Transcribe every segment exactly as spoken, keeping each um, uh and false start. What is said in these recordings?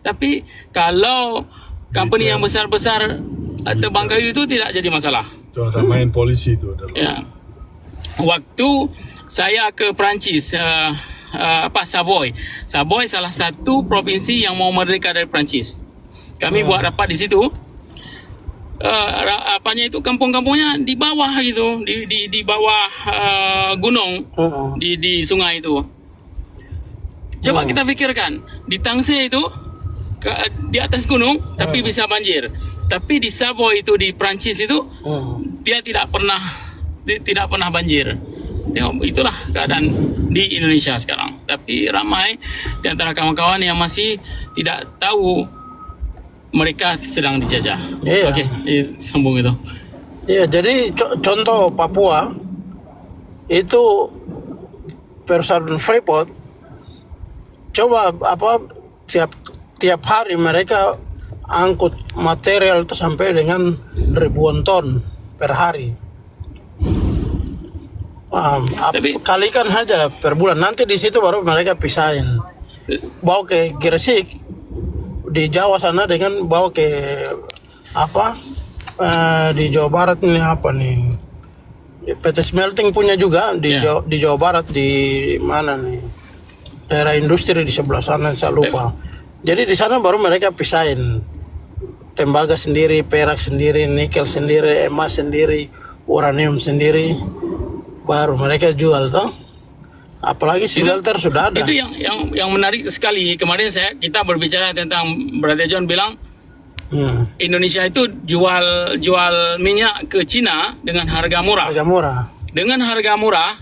Tapi kalau company yang besar-besar, eh, tebang kayu itu tidak jadi masalah. Cuma tak main polisi tu adalah. Ya. Waktu saya ke Perancis, eh, eh, apa, Savoy. Savoy salah satu provinsi yang mau merdeka dari Perancis. Kami buat rapat di situ. Eh, ra-, apanya itu, kampung-kampungnya di bawah gitu, di di di bawah, eh, gunung, di di sungai itu. Coba kita fikirkan, di Tangse itu, ke, di atas gunung, tapi bisa banjir. Tapi di Savoy itu, di Perancis itu, dia tidak pernah, di, tidak pernah banjir. Tengok, itulah keadaan di Indonesia sekarang. Tapi ramai di antara kawan-kawan yang masih tidak tahu mereka sedang dijajah. Iya. Okey, eh, sambung itu. Iya, jadi co-, contoh Papua itu, perusahaan Freeport, coba apa, tiap tiap hari mereka angkut material itu sampai dengan ribuan ton per hari. Um, ap-, Tapi kalikan saja per bulan. Nanti di situ baru mereka pisahin. Bawa ke Gresik, di Jawa sana, dengan bawa ke apa, eh, di Jawa Barat ini apa nih? P T Smelting punya juga di Ya. Jawa, di Jawa Barat, di mana nih? Daerah industri di sebelah sana, saya lupa. Jadi di sana baru mereka pisahin tembaga sendiri, perak sendiri, nikel sendiri, emas sendiri, uranium sendiri. Baru mereka jual toh. Apalagi smelter sudah ada. Itu yang yang yang menarik sekali. Kemarin saya, kita berbicara tentang, Brother John bilang Hmm. Indonesia itu jual jual minyak ke Cina dengan harga murah. Harga murah. Dengan harga murah,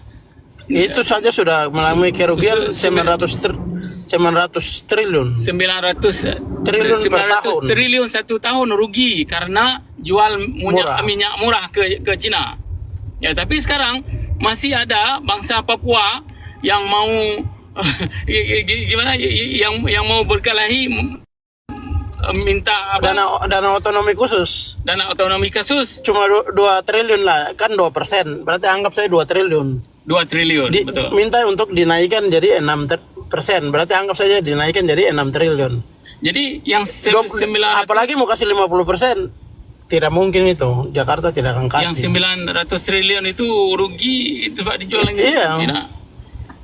Itu saja sudah mengalami kerugian Se-, sembilan ratus tr-, sembilan ratus triliun. sembilan ratus Triliun per sembilan ratus tahun. Triliun satu tahun rugi karena jual minyak Murah. minyak murah ke ke Cina. Ya, tapi sekarang masih ada bangsa Papua yang mau gi- gi- gimana, yang yang mau berkelahi, eh, minta apa? Dana dana otonomi khusus. Dana otonomi khusus Cuma du- dua triliun lah, kan dua persen. Berarti anggap saya dua triliun. dua triliun, Di- betul. Minta untuk dinaikkan jadi enam ter- persen. Berarti anggap saja dinaikkan jadi enam triliun. Jadi yang se- Dua- sembilan ratus Apalagi mau kasih lima puluh persen. Tidak mungkin itu. Jakarta tidak akan kasih. Yang sembilan ratus triliun itu rugi itu, Pak, dijual lagi. Iya. Tidak.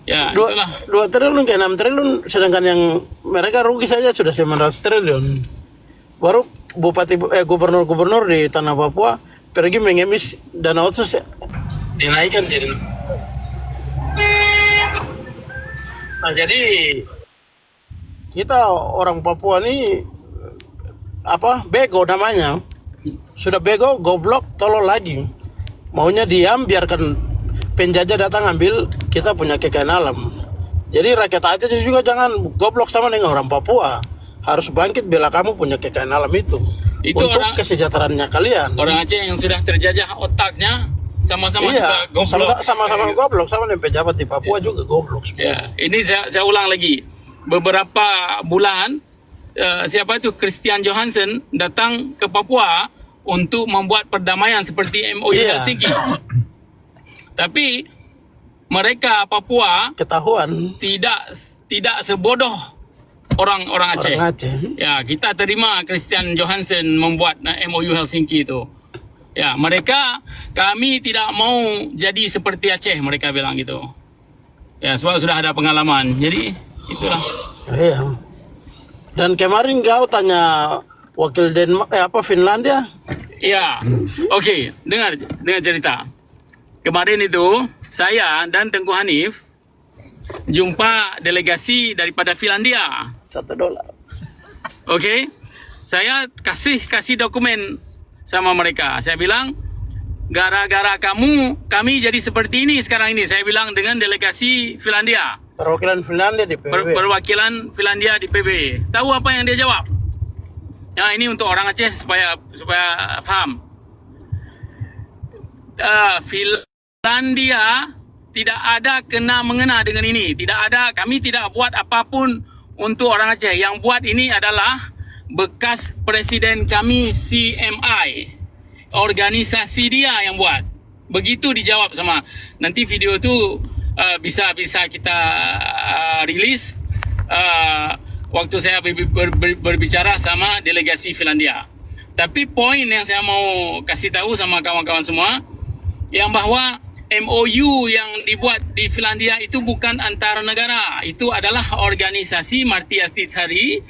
Ya, Dua, itulah. dua triliun ke enam triliun, sedangkan yang mereka rugi saja sudah sembilan ratus triliun. Baru bupati, eh, gubernur-gubernur di tanah Papua pergi mengemis dana otsus, dinaikkan jadi. Nah, jadi kita orang Papua ni apa, bego namanya. Sudah bego, goblok, tolol lagi. Maunya diam, biarkan penjajah datang ambil kita punya kekayaan alam. Jadi rakyat Aceh juga jangan goblok sama dengan orang Papua. Harus bangkit bela kamu punya kekayaan alam itu. Itu untuk orang- kesejahteraannya kalian. Orang Aceh yang sudah terjajah otaknya sama-sama Iya, juga goblok. sama- sama-sama goblok, sama dengan pejabat di Papua juga goblok semua. Ya, ini saya saya ulang lagi. Beberapa bulan, eh, siapa itu, Christian Johansen datang ke Papua untuk membuat perdamaian seperti M O U Iya. Helsinki. Tapi mereka Papua Ketahuan tidak tidak sebodoh orang-orang Aceh. Orang Aceh. Ya, kita terima Christian Johansen membuat, eh, M O U Helsinki itu. Ya, mereka, "Kami tidak mau jadi seperti Aceh," mereka bilang gitu. Ya, sebab sudah ada pengalaman. Jadi, itulah. Iya. Dan kemarin kau tanya wakil Denmark, eh, apa, Finlandia? Ya. Okey, dengar dengar cerita. Kemarin itu, saya dan Tengku Hanif jumpa delegasi daripada Finlandia. Satu dolar. Okey. Saya kasih kasih dokumen sama mereka. Saya bilang, "Gara-gara kamu, kami jadi seperti ini sekarang ini," saya bilang dengan delegasi Finlandia. Perwakilan Finlandia di P B B. Per- perwakilan Finlandia di P B B. Tahu apa yang dia jawab? Ya, ini untuk orang Aceh supaya supaya faham. Uh, Finlandia tidak ada kena mengena dengan ini. Tidak ada, kami tidak buat apapun untuk orang Aceh. Yang buat ini adalah bekas presiden kami, C M I. Organisasi dia yang buat. Begitu dijawab sama. Nanti video tu, uh, bisa bisa kita, uh, release. Uh, waktu saya ber-, ber-, ber-, berbicara sama delegasi Finlandia. Tapi poin yang saya mau kasih tahu sama kawan-kawan semua, yang bahwa M O U yang dibuat di Finlandia itu bukan antar negara, itu adalah organisasi Martti Ahtisaari.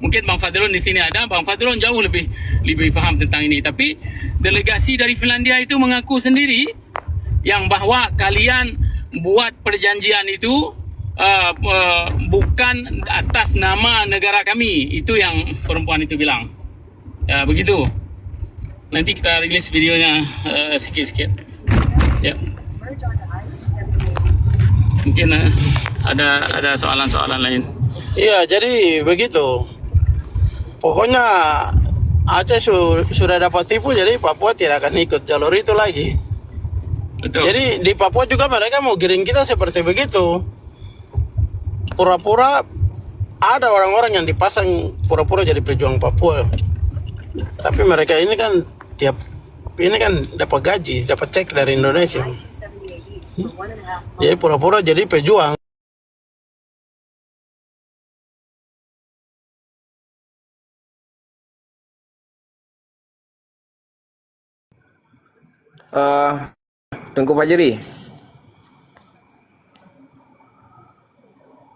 Mungkin Bang Fadlon di sini ada, Bang Fadlon jauh lebih, lebih faham tentang ini. Tapi delegasi dari Finlandia itu mengaku sendiri yang bahwa kalian buat perjanjian itu, uh, uh, bukan atas nama negara kami. Itu yang perempuan itu bilang. Ya, begitu. Nanti kita rilis videonya, uh, sikit-sikit. Ya. Mungkin, uh, ada, ada soalan-soalan lain. Iya, jadi begitu. Pokoknya Aceh su-, sudah dapat tipu, jadi Papua tidak akan ikut jalur itu lagi. Betul. Jadi di Papua juga mereka mau giring kita seperti begitu. Pura-pura ada orang-orang yang dipasang pura-pura jadi pejuang Papua. Tapi mereka ini kan tiap, ini kan dapat gaji, dapat cek dari Indonesia. Jadi pura-pura jadi pejuang. Eh, Teungku Fajri.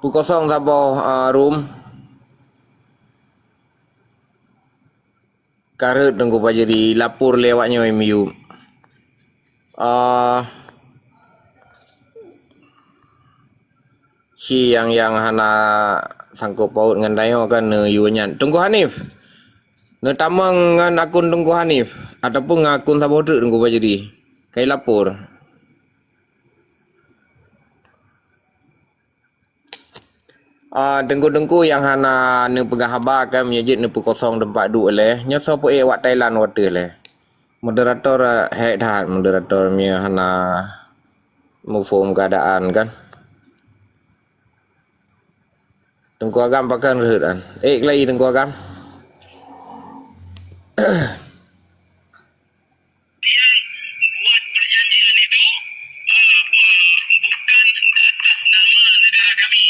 Peukosong saboh, eh, room. Ka rhot Teungku Fajri, lapor lé awak nyoe miyueb. Ah, si nyang, nyang hana sangkot paut ngon tanyoe kan neuyue nyan. Teungku Hanif. Neutamong ngon akun Teungku Hanif ataupun ngon akun saboh treuk Teungku Fajri. Kai lapor. Ah, teungku-teungku nyang hana neupeugah haba kan, meunyoe jeuet neupeukosong teumpat duek lé, nyoe soe peuék wak Thailand wateueh lé. Moderator, ah, hék that moderator meunyoe hana muphom keuadaan kan. Teungku Agam pakon rhot an. Ék lagi Teungku Agam. Yang buat perjanjian itu, eh, bukan atas nama negara kami.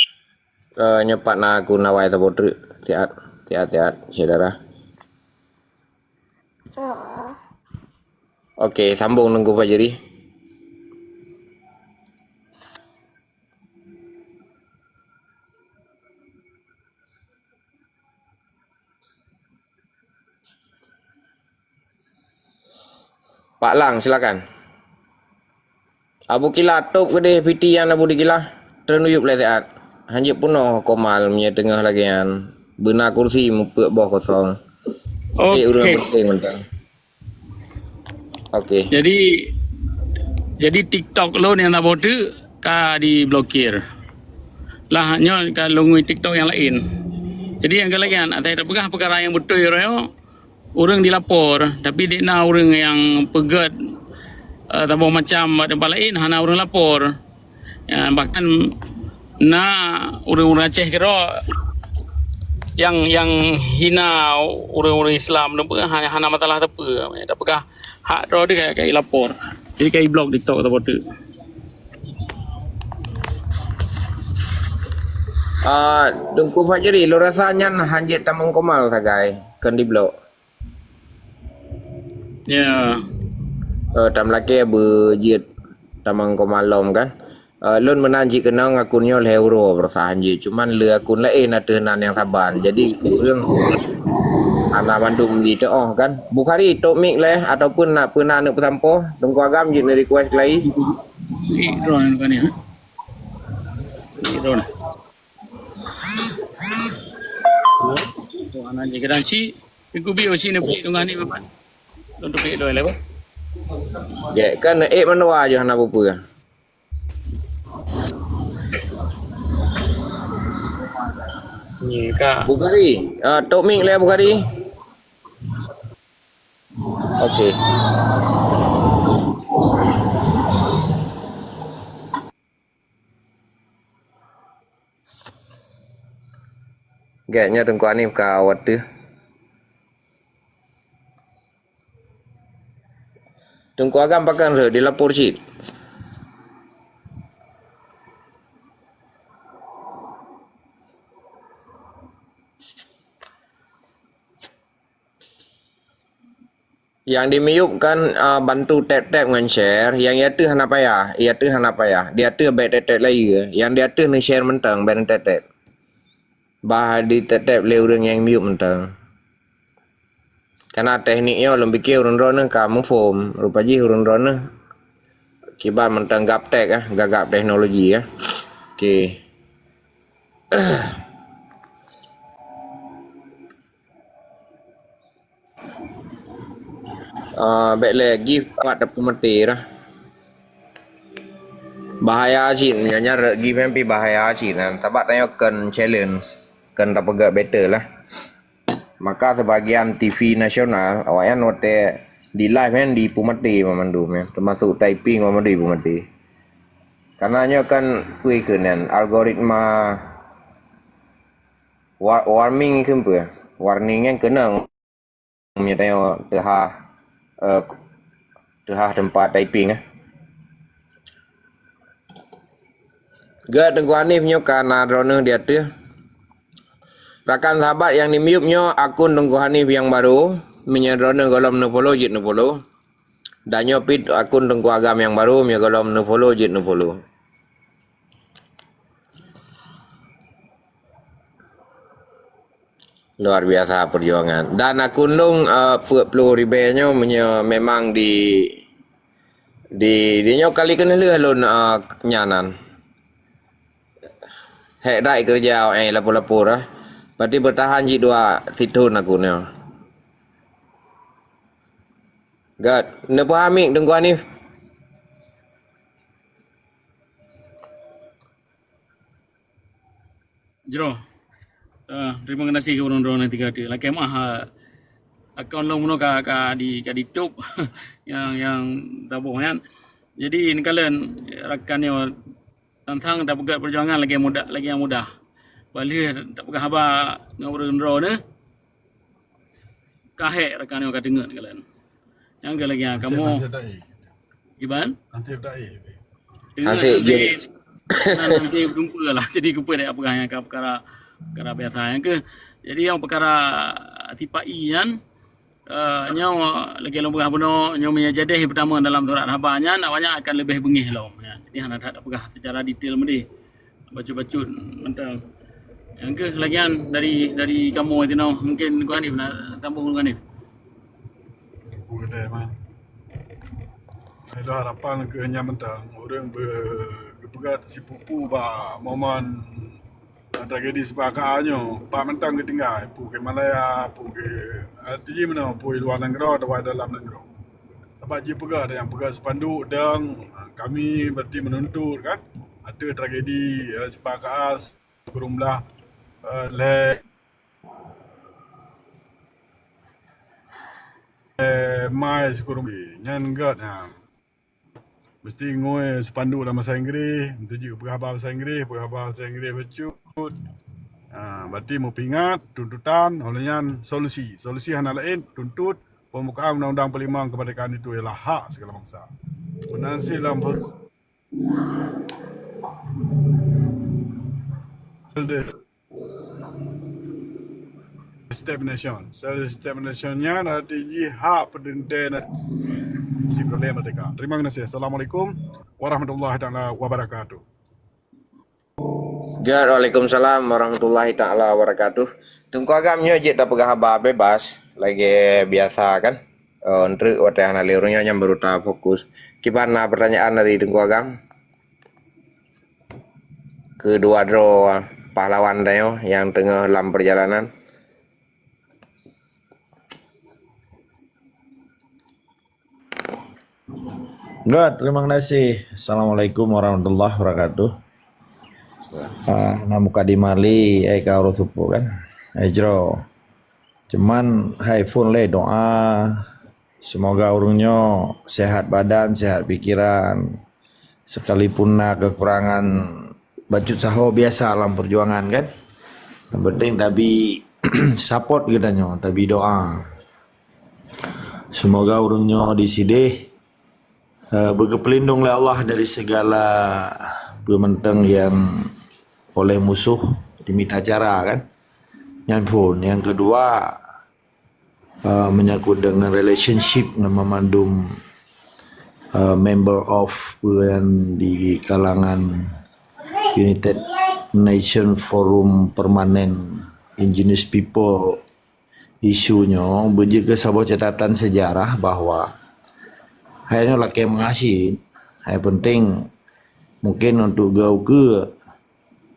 Eh, nyoe pat na akun awai saboh treuk. Siat, siat, siat, syedara. Oke, sambung Teungku Fajri. Pak Lang, silakan. Abu Kila top keudeh piti nyang na Abu Kila. Treun u yup lé siat. Hanjeuet peunoh komal meunyoe teungoh lagée nyan. Beuna kursi mupeuet boh kosong. Eh, ureuëng Oke. Penting mantong. Oke. Jadi, jadi TikTok lôn nyang saboh teuk ka diblokir. Lah nyoe ka lôn ngui TikTok nyang laén. Jadi nyang keu lagée nyan, asai tapeugah peukara nyang beutôi roh nyoe, ureuëng dilapor, tapi dek na ureuëng nyang peugét, eh, saboh macam bak teumpat laén hana ureuëng lapor. Ya, bahkan na ureuëng-ureuëng Aceh keudroe nyang, nyang hina ureuëng-ureuëng Islam tu pun hana, hana masalah teupeu. Tapeugah hak droe teuh ka, ka ilapor. Jadi ka iblok TikTok saboh teuk. Ah, Teungku Fajri, lôn rasa nyan hanjeuet tamong komal sagai, kon diblok. Ya. Eh, tam lakée beujeuet tamong komal lom kan. Eh, lôn meunan cit keunong akun nyoe lhée uroe peurusahaan jih. Cuman le akun laén ateueh nan nyang saban. Jadi ureuëng hana mandum jiteuoh kan. Bukhari, top mic lé ataupun na peue na neuk peusampoe, Teungku Agam jeuet neu-request lagi. Ih, drone bukan ya? Ih, drone. Tuh, anak je gedang cik. Iku bi oci ni beli tengah ni, Mat. Lôn teupik doi lé, bah. Jek kan, eh, mandua je hana peue-peue. Ni, Kak. Bukhari, ah, top mic lé Bukhari. Oke. Gét nyoe Teungku Hanif ka wateueh. Teungku Agam pakon rhot dilapor cit. Nyang di miyueb kan, ah, bantu tap-tap ngon share, nyang di ateueh hana payah, di ateueh hana payah. Di ateueh bèk tap-tap layeue, nyang di ateueh neu-share mantong bèk neu-tap-tap. Bah di tap-tap lé ureueng nyang miyueb mantong. Kana teknik nyoe lôn piké ureueng droeneuh ka muphom, rupa jih ureueng droeneuh kiban mantong gaptek ah, gagap teknologi ah. Oke. Ah, bèk lé gift pat tapeumaté dah. Bahaya cit, nyan, nyan rot gift nyan pih bahaya cit nyan. Sabab tanyoe kon challenge, kon tapeugah battle lah. Maka sebagian T V nasional, awaknyan watèe di live nyan dipeumaté banmandum nyan, teumasuk typing banmandum dipeumaté. Karena nyoe kan peue keuh nyan, algoritma wa-, warming keuh peue? Warning nyan keunong. Meunyoe tanyoe teuhah, eh, teuhah teumpat typing, eh. Gèt Teungku Hanif nyoe ka na droeneuh di ateueh. Rakan sahabat nyang di miyueb nyoe akun Teungku Hanif nyang barô, meunyoe droeneuh gohlom neu-follow jeuet neu-follow. Dan nyoe pih akun Teungku Agam nyang barô, meunyoe gohlom neu-follow jeuet neu-follow. Luar biasa perjuangan. Dan akun lôn, eh, peuet ploh ribèe nyoe meunyoe memang di, di, di nyoe kali keuneulheueh lôn, eh, nyan nan. Hék dai keureuja, eh, lapor-lapor, eh. Berarti bertahan jih dua sithon akun nyoe. Gèt, neupeuhami Teungku Hanif? Jroh. Eh, terima kasih keu ureueng-ureueng nyang tinggai tu. Lakèe meu'ah, eh, akaun lôn bunoe ka, ka di, ka ditutup nyang, nyang taboh nyan. Jadi, neukalon rakan nyoe tantang tapeugah perjuangan lagèe mudah, lagèe nyang mudah. Bah lheueh tapeugah haba ngon ureueng droeneuh, ka hék rakan nyoe ka teungeut neukalon. Nyang keu lagèe nyan kamoe. Hansip dai. Iban? Hansip dai. Teungeut Hansip nanti, jeuet. Nanti dumpeue lah. Jadi keupeue dek peugah nyang ka peukara, peukara biasa nyang keuh. Jadi nyang peukara sipa-i nyan, eh, nyoe lagèe lôn peugah bunoe, nyoe meunyoe jadeh peutama dalam surat haba nyan, awaknyan akan leubeh beungèh lom. Ya. Jadi hana that peugah secara detail meudeh. Bacut-bacut mantong. Nyang keuh lagian dari, dari kamoe tinoe, mungkin Teungku Hanif na sambung Teungku Hanif. Boleh, man. Itu harapan keu nyan mantong. Ureueng be-, geupeugah sipupu bak momen tragedi sipa ka nyoe, pat mantong geutinggai, peue keu Malaya, peue keu, arti jih meunoe, peue luwa nanggroe, atawa dalam nanggroe. Sabab jipeugah, ada nyang peugah spanduk dan kami berarti menuntut kan, ateueh tragedi, eh, sipa ka, sikureueng blah, eh, lhèe, eh, mai sikureueng blah. Nyan gèt nyan. Mesti ngui spanduk dalam bahasa Inggris, meutuju peugah haba bahasa Inggris, peugah haba bahasa Inggris bacut. Ha, berarti meupeuingat tuntutan, oleh nyan solusi. Solusi hana laén, tuntut pembukaan Undang-Undang Empat Lima Kemerdekaan itu ialah hak segala bangsa. Meunan cit lam per-, Self-determination. Self-determination nyan arti jih hak peuteuntèe nasi peureulèe merdeka. Terima kasih. Assalamualaikum warahmatullahi taala wabarakatuh. Gèt, waalaikumsalam warahmatullahi taala wabarakatuh. Teungku Agam nyoe jeuet tapeugah haba bebas lagèe biasa kan. Oh, treuk watèe hana lé ureueng nyoe nyang beureuta fokus. Kiban na pertanyaan dari Teungku Agam? Keudua droe pahlawan tanyoe nyang teungoh lam perjalanan. Gèt, terima kasih. Assalamualaikum warahmatullahi wabarakatuh. Ah, na muka di Mali, eh, ka ureueng seupôt kan. Eh, jroh. Cuman hai phôn lé doa, semoga ureueng nyoe sehat badan, sehat pikiran. Sekalipun na kekurangan bacut saho, biasa lam perjuangan kan. Yang penting tabi support geutanyoe, tabi doa. Semoga ureueng nyoe disideh, eh, beugeupelindong lé Allah dari segala peumantang yang oleh musuh dimita cara kan. Nyan phôn. Yang kedua, uh, menyangkut dengan relationship ngon memandum uh, member of UN di kalangan United Nation Forum Permanent Indigenous People issue nyoe beujeuet keu saboh catatan sejarah bahwa hai nyoe lakée meuasin, hai penting mungkin untuk geukeue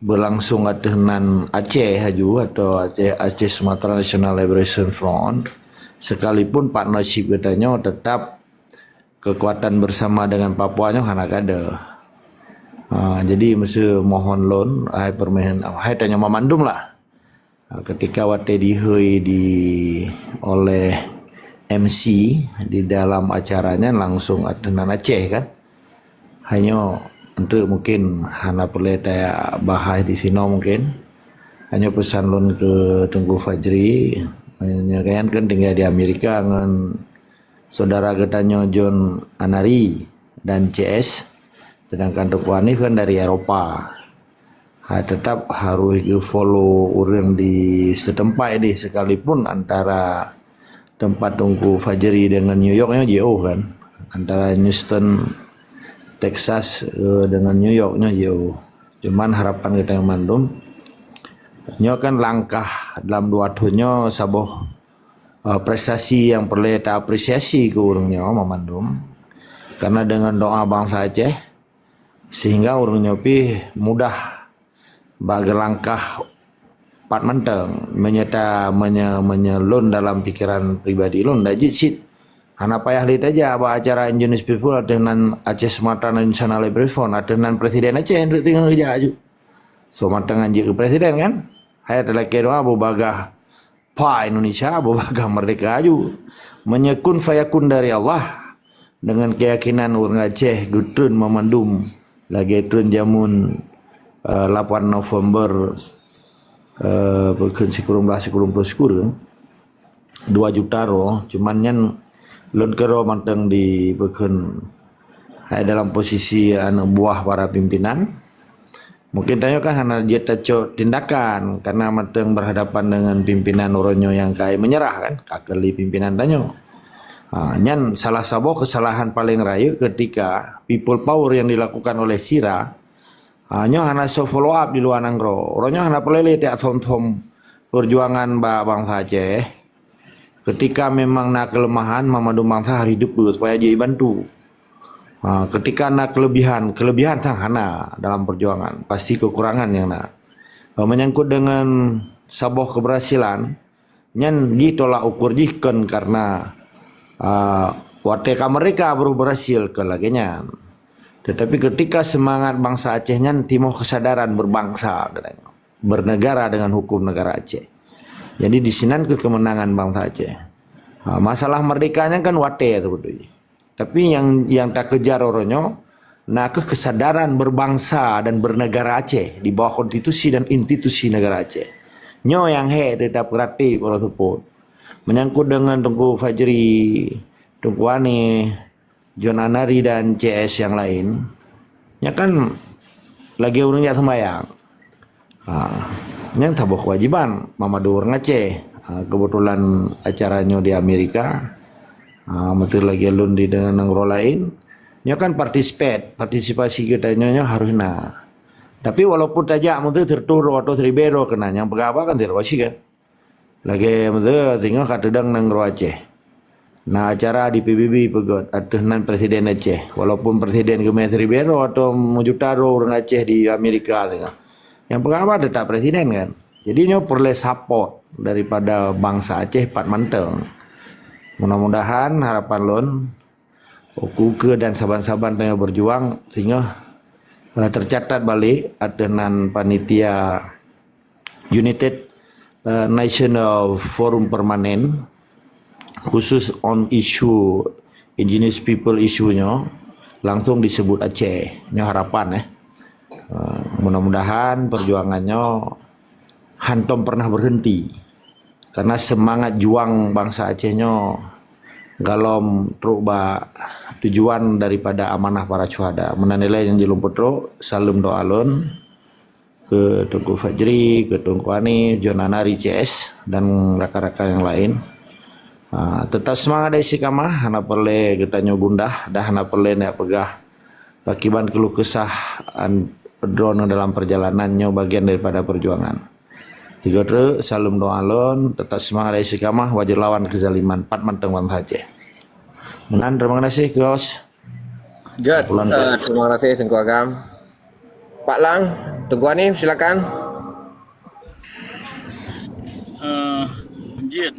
berlangsung ateueh nan Aceh haju atau Aceh, Aceh Sumatra National Liberation Front, sekalipun partnership geutanyoe tetap kekuatan bersama dengan Papua nyoe hana kada. Ha, jadi meusu mohon lôn, hai permainan, hai tanyoe mamandum lah. Ha, ketika watée dihôi di oleh M C di dalam acara nyan langsung ateueh nan Aceh kan. Hanyoe enteuk mungkin hana peureulée taya bahas di sinoe mungkin. Hanyoe peusan lôn keu Teungku Fajri, nyan kan tinggai di Amerika ngon saudara geutanyoe John Anari dan C S, sedangkan Teungku Hanif kan dari Eropa. Ha, tetap harus geu-follow ureuëng di setempat deh, sekalipun antara tempat Teungku Fajri dengan New York nyoe jiôh kan. Antara Houston, Texas eh, dengan New York nyoe jiôh. Cuman harapan geutanyoe mandum nyoe kan langkah dalam dua thon nyoe saboh eh, prestasi yang peureulée ta apresiasi keu ureuëng nyoe mamandum. Karena dengan doa bangsa Aceh sehingga ureuëng nyoe pih mudah bak geulangkah pat mantong meunyoe ta meunyoe meunyoe lôn dalam pikeran pribadi lôn dak jeuet cit. Hana payah lé tajak bak acara Indigenous People ateueh nan Aceh Sumatra National Liberation Front ateueh nan Presiden Aceh enteuk teungoh geujak aju. So mantong jeuet keu presiden kan? Hai talakée doa bubagah pa Indonesia, bubagah merdeka aju. Meunyoe kun fayakun dari Allah, dengan keyakinan ureuëng Aceh geutreun mamandum lagée treun jameun uh, lapan November uh, bukon sikureueng blaih sikureueng ploh sikureueng dua juta roh, cuman nyan lôn keudroe mantong di bukon hai dalam posisi aneuk buah para pimpinan. Mungkin tanyoe kan hana jeuet tacok tindakan karena mantong berhadapan dengan pimpinan uroe nyoe nyang ka menyerah kan, ka keu lé pimpinan tanyoe. Ha, nyan salah saboh kesalahan paling rayeuk ketika people power yang dilakukan oleh sira ha, nyoe hana so follow up di luwa nanggroe. Uroe nyoe hana peureulée tiak thom-thom perjuangan bak bangsa Aceh. Ketika memang na kelemahan, mamandum bangsa harus hidup supaya jeuet bantu. Ha, ketika na kelebihan, kelebihan sang hana dalam perjuangan, pasti kekurangan yang na. Ha, menyangkut dengan saboh keberhasilan, nyan jih tolak ukur jih kon karena uh, watée ka merdeka baru berhasil ke lagée nyan. Tetapi ketika semangat bangsa Aceh nyan timoh kesadaran berbangsa, bernegara dengan hukum negara Aceh. Jadi di sinan ke kemenangan bangsa Aceh. Ha, masalah merdeka nyan kan watée tu betul. Tapi yang yang takejar uroe nyoe na keuh kesadaran berbangsa dan bernegara Aceh di bawah konstitusi dan institusi negara Aceh. Nyoe yang hek tetap gratis uroe seupôt. Menyangkut dengan Teungku Fajri, Teungku Aneh, John Anari dan C S yang lain, nya kan lagi ureuëng jak sembayang. Ha, nyang saboh kewajiban mamadu ureuëng Aceh. Ha, kebetulan acara nyoe di Amerika. Ha, meuteun lagi lôn di dengan nanggroe lain. Nyoe kan partisipasi, partisipasi kita nyoe, nyoe harus na. Tapi walaupun tajak meuteun seratus droe atau seribu droe kena nyang peugah apa kan tidak pasti kan. Lagée meuteun singoh ka teudong nanggroe Aceh. Na acara di P B B peugét ateueh nan Presiden Aceh. Walaupun Presiden geumé seribu droe atau meujuta droe ureuëng Aceh di Amerika singoh. Nyang peugah apa tetap Presiden kan. Jadi nyoe peureulée support daripada bangsa Aceh pat mantong. Mudah-mudahan harapan lôn ukeue dan saban-saban tanyoe berjuang singoh eh, tercatat balik ateueh nan panitia United eh, National Forum Permanent khusus on issue Indigenous People issue nyoe langsung disebut Aceh. Nyoe harapan eh. Eh, mudah-mudahan perjuangan nyoe hantom pernah berhenti. Karena semangat juang bangsa Aceh nyoe galom trok bak tujuan daripada amanah para syuhada. Meunan ilée nyang jeuet lôn peutrok, saleuem doa lôn keu Teungku Fajri, keu Teungku Aneh, John Anari C S dan rakan-rakan yang lain. Ha, tetap semangat dan istiqamah, hana peureulée geutanyoe gundah dan hana peureulée neujak peugah pakiban keluh kesah an-, droeneuh dalam perjalanan nyoe bagian daripada perjuangan. Tiga truk, salam doa lôn, tetap semangat dan istiqamah, wajib lawan kezaliman, pat mantong bansa Aceh. Meunan, terima kasih, Gus. Jeuet, uh, terima kasih Teungku Agam. Pak Lang, Teungku Hanif, silakan. Uh, jeuet,